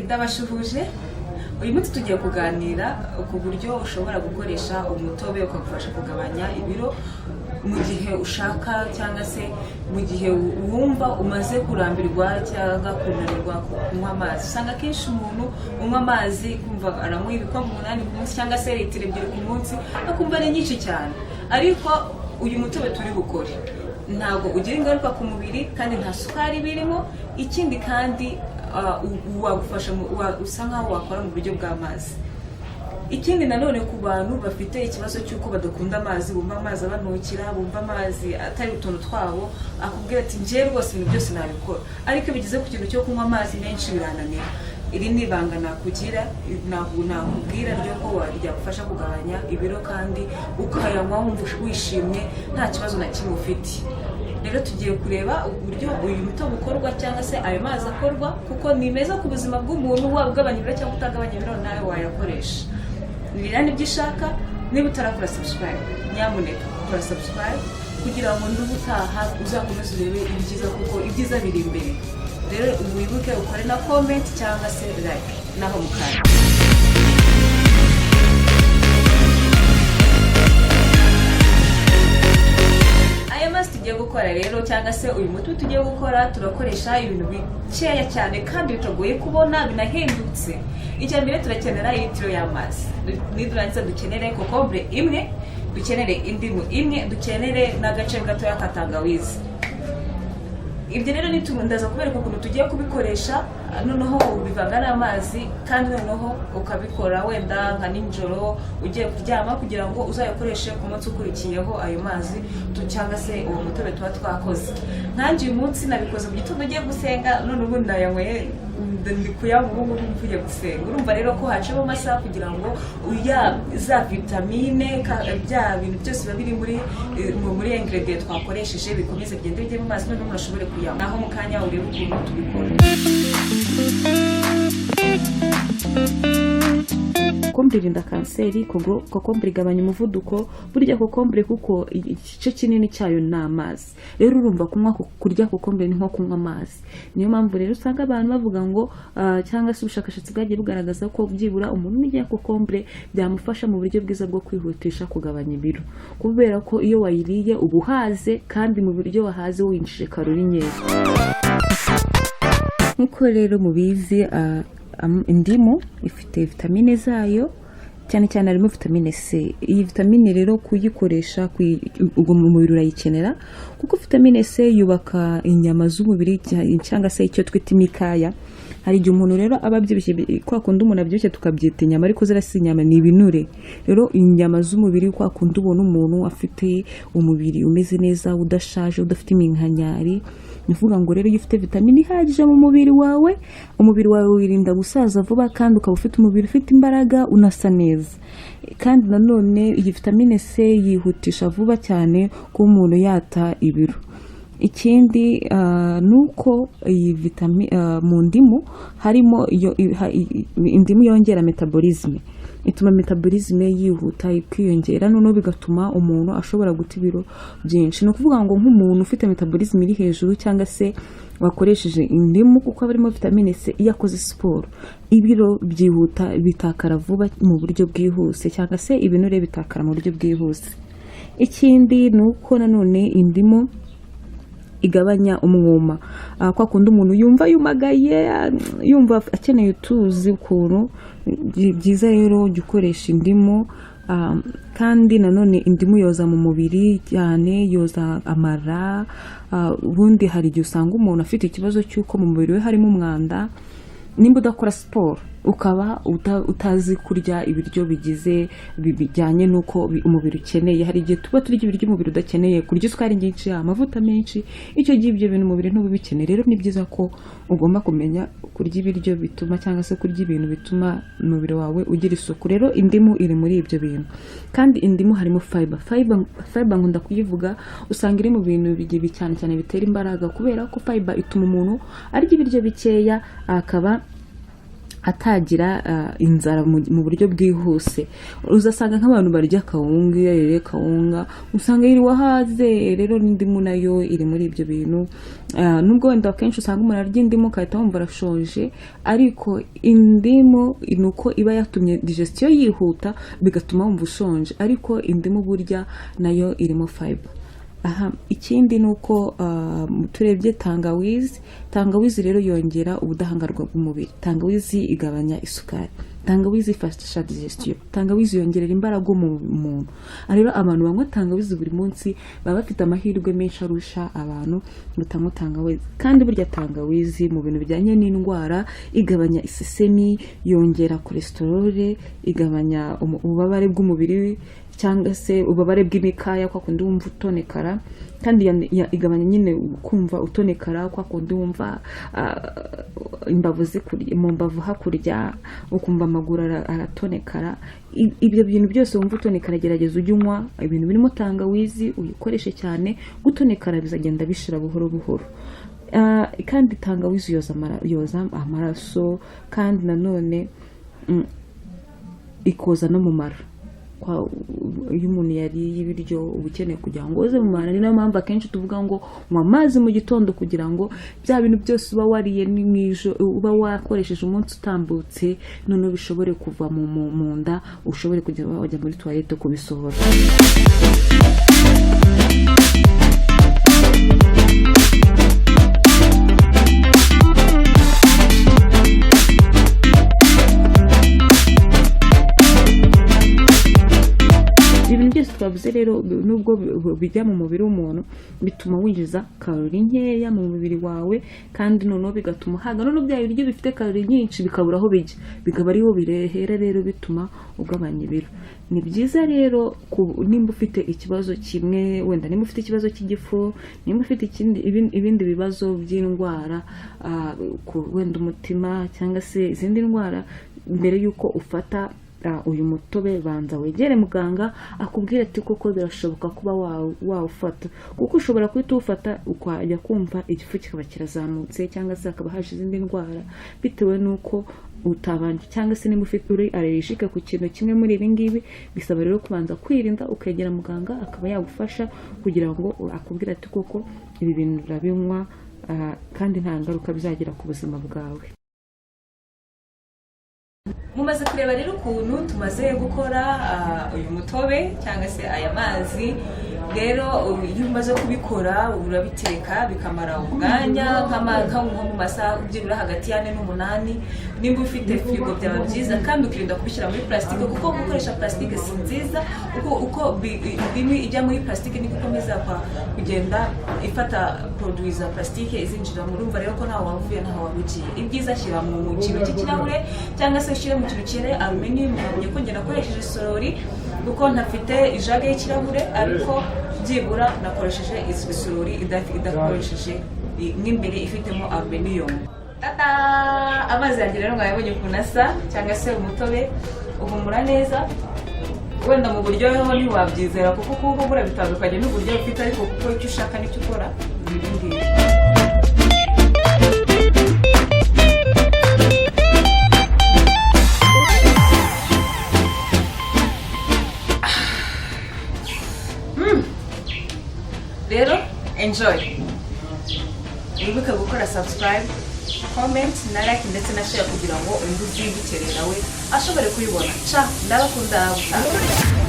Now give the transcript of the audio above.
Ndabashuhuje. Uyu munsi tugiye kuganira ku buryo ushobora gukoresha umutobe ukagufasha kugabanya ibiro mu gihe ushaka, cyangwa se mu gihe wumva umaze kurambirwa cyangwa kunanirwa kunywa amazi. Usanga akenshi umuntu unywa amazi kumva aranywa ibikombe 8 ku munsi cyangwa se litiro 2 ku munsi, akumva ari nyinshi cyane. Ariko uyu mutobe turi bukore ntabwo ugira ingaruka ku mubiri, kandi nta sukari birimo. Ikindi kandi wagufasha usa nkaho wakora mu buryo bw'amazi. Ikindi nanone, ku bantu bafite ikibazo cy'uko badakunda amazi, bumva amazi abanukira, bumva amazi atari utuntu twabo, akubwira ati: "Njye rwose ibintu byose nabikora, ariko iyo bigeze ku kintu cyo kunywa amazi menshi birananira." Iri ni ibanga nakugira, nakubwira ryo ko ryagufasha kugabanya ibiro kandi ukayanywa wumva wishimye, nta kibazo na kimwe ufite. Rero tugiye kureba uburyo uyu mutobe ukorwa cyangwa se ayo mazi akorwa, kuko ni meza ku buzima bw'umuntu. Waba ugabanya ibiro cyangwa utagabanya ibiro, nawe wayakoresha. Biriya nibyo ushaka. Niba utarakora subscribe, nyamuneka kora subscribe kugira ngo n'ubutaha uzakomeze urebe ibyiza, kuko ibyiza biri imbere. Rero wibuke ukore na comment cyangwa se like. Naho mukanya. Aya mazi tugiye gukora rero, cyangwa se uyu muti tugiye gukora, turakoresha ibintu bikeya cyane kandi bitagoye kubona, binahendutse. Icya mbere, turakenera litiro y'amazi. Nidurangiza dukenere kokombure imwe, dukenere indimu imwe, dukenere n'agace gatoya ka tangawizi. Ibyo rero ndaza kubereka ukuntu tugiye kubikoresha. Noneho ubivanga n'amazi, kandi noneho ukabikora wenda nka nijoro ugiye kuryama, kugira ngo uzayakoreshe ku munsi ukurikiyeho ayo mazi cyangwa se uwo mutobe tuba twakoze. Nkanjye uyu munsi nabikoze mu gitondo ugiye gusenga, none ubu ndayanyweye, ndi kuyanywa ubu ngubu mvuye gusenga. Urumva rero ko hacamo amasaha kugira ngo ya za vitamine, bya bintu byose biba biri muri ingredient twakoresheje bikomeze bigende bijye mu mazi, noneho umuntu ashobore kuyanywa. Naho mu kanya urebe ukuntu tubikora. Kokombure irinda kanseri, kokombure igabanya umuvuduko. Burya kokombure, kuko igice kinini cyayo ni amazi, rero urumva kurya kokombure ni nko kunywa amazi. Niyo mpamvu rero usanga abantu bavuga ngo cyangwa se ubushakashatsi bwagiye bugaragaza ko byibura umuntu urya kokombure byamufasha mu buryo bwiza bwo kwihutisha kugabanya ibiro, kubera ko iyo wayiriye uba uhaze, kandi mu buryo wahaze winjije karori nkeya. Nk'uko rero mubizi, indimu ifite vitamine zayo, cyane cyane harimo vitamine C. Iyi vitamine rero kuyikoresha ubwo mu mubiri urayikenera, kuko vitamine C yubaka inyama z'umubiri cyangwa se icyo twita imikaya. Hari igihe umuntu rero aba abyibushye, kwa kundi umuntu abyibushye tukabyita inyama, ariko ziriya si inyama, ni ibinure. Rero inyama z'umubiri, kwa kundi ubona umuntu afite umubiri umeze neza, udashaje, udafite iminkanyari, ni ukuvuga ngo rero iyo ufite vitamine ihagije mu mubiri wawe, umubiri wawe wirinda gusaza vuba, kandi ukaba ufite umubiri ufite imbaraga, unasa neza. Kandi nanone iyi vitamine C yihutisha vuba cyane kuba umuntu yata ibiro. Ikindi ni uko iyi mu ndimu harimo iyo indimu yongera metabolisme, ituma metabolisme yihuta ikiyongera, noneho bigatuma umuntu ashobora guta ibiro byinshi. Ni ukuvuga ngo nk'umuntu ufite metabolisme iri hejuru cyangwa se wakoresheje indimu, kuko haba harimo vitamine C, iyo akoze siporo ibiro byihuta bitakara vuba mu buryo bwihuse, cyangwa se ibinure bitakara mu buryo bwihuse. Ikindi ni uko nanone indimu igabanya umwuma. Kwa kundi umuntu yumva yumagaye, yumva akeneye utuzi ukuntu, byiza rero jya ukoresha indimu. Kandi nanone indimu yoza mu mubiri cyane, yoza amara. Ubundi hari igihe usanga umuntu afite ikibazo cy'uko mu mubiri we harimo umwanda. Nimba udakora siporo, ukaba utazi kurya ibiryo bigize bijyanye n'uko umubiri ukeneye, hari igihe tuba turya ibiryo umubiri udakeneye, kurya isukari nyinshi, amavuta menshi, icyo gihe ibyo bintu umubiri ntuba ubikeneye. Rero ni byiza ko ugomba kumenya kurya ibiryo bituma, cyangwa se kurya ibintu bituma umubiri wawe ugira isuku. Rero indimu iri muri ibyo bintu. Kandi indimu harimo fiber. Fiber nkunda kuyivuga, usanga iri mu bintu cyane cyane bitera imbaraga, kubera ko fiber ituma umuntu arya ibiryo bikeya akaba Atagira inzara mu buryo bwihuse. Uzasanga nk'abantu barya kawunga, iyo yaririye kawunga usanga yiriwe ahaze. Rero n'indimu nayo iri muri ibyo bintu. Nubwo wenda akenshi usanga umuntu arya indimu agahita wumva arashonje, ariko indimu ni uko iba yatumye digestion yihuta, bigatuma wumva ushonje, ariko indimu burya nayo irimo fiber. Aha ikindi ni uko turebye tangawizi. Tangawizi rero yongera ubudahangarwa bw'umubiri. Tangawizi igabanya isukari. Tangawizi ifasha digestion. Tangawizi yongerera imbaraga mu muntu. Rero abantu banywa tangawizi buri munsi baba bafite amahirwe menshi arusha abantu batanywa tangawizi. Kandi burya tangawizi mu bintu bijyanye n'indwara, igabanya isesemi, yongera cholesterol, igabanya ububabare bw'umubiri cyangwa se ububabare bw'imikaya, kwa kundi wumva utonekara. Kandi igabanya nyine kumva utonekara, kwa kundi wumva imbavu zikurya, mu mbavu hakurya, ukumva amaguru aratonekara. Ibyo bintu byose wumva utonekara, gerageza ujye unywa ibintu birimo tangawizi, uyikoreshe cyane, gutonekara bizagenda bishira buhoro buhoro. Kandi tangawizi yoza amaraso, kandi nanone ikoza no mu mara. Iyo umuntu yariye ibiryo uba ukeneye kugira ngo woze mu mara. Ni nayo mpamvu akenshi tuvuga ngo nywa amazi mu gitondo, kugira ngo bya bintu byose uba wariye mw'ijoro, uba wakoresheje umunsi utambutse, noneho bishobore kuva mu nda, ushobore kujya wajya muri toilette kubisohora. Ibintu byose twavuze rero, nubwo bijya mu mubiri w'umuntu, bituma winjiza karori nkeya mu mubiri wawe, kandi noneho bigatuma uhaga. Noneho bya biryo bifite karori nyinshi bikabura aho bijya, bikaba ariho birehera, rero bituma ugabanya ibiro. Ni byiza rero nimba ufite ikibazo kimwe, wenda nimba ufite ikibazo cy'igifu, nimba ufite ibindi bibazo by'indwara, wenda umutima cyangwa se izindi ndwara, mbere y'uko ufata uyu mutobe, banza wegere muganga akubwire ati koko birashoboka kuba wawufata, kuko ushobora guhita uwufata ukajya kumva igifu kikaba kirazamutse, cyangwa se hakaba haje izindi ndwara bitewe n'uko utabanje, cyangwa se niba ufite uri allergique ku kintu kimwe muri ibi ngibi. Bisaba rero kubanza kwirinda, ukegera muganga akaba yagufasha kugira ngo akubwire ati koko ibi bintu urabinywa, kandi nta ngaruka bizagira ku buzima bwawe. Mumaze kureba rero ukuntu tumaze gukora uyu mutobe cyangwa se aya mazi. Rero iyo umaze kubikora urabiteka bikamara umwanya nko mu masaha byibura hagati ya 4 n'umunani. Nimba ufite firigo byaba byiza, kandi ukirinda kubishyira muri plastique, kuko gukoresha plastique si nziza. Uko indimu ijya muri plastique niko ikomeza kugenda ifata produit za plastique izinjira. Murumva rero ko ntaho wavuye, ntaho waba ugiye. Ibyiza shyira mu kintu cy'ikirahure cyangwa se ushyire mu kintu cyere aluminium. Mwabonye ko njye nakoresheje isorori kuko ntafite ijage y'ikirahure, ariko byibura nakoresheje isorori idakoresheje mo imbere ifitemo aluminium. Tata! Amazi yanjye rero mwayabonye ukuntu asa, cyangwa se umutobe uhumura neza. Wenda mu buryohe ho ntiwabyizera, kuko kuwuhumura bitandukanye n'uburyo ufite, ariko kuko icyo ushaka nicyo ukora ni ibi ngibi. Rero enjoy, wibuke gukora subscribe, comment na like ndetse na share, kugira ngo undi uzibukereye nawe ashobore kuyibona. Ca ndabakunda butaha.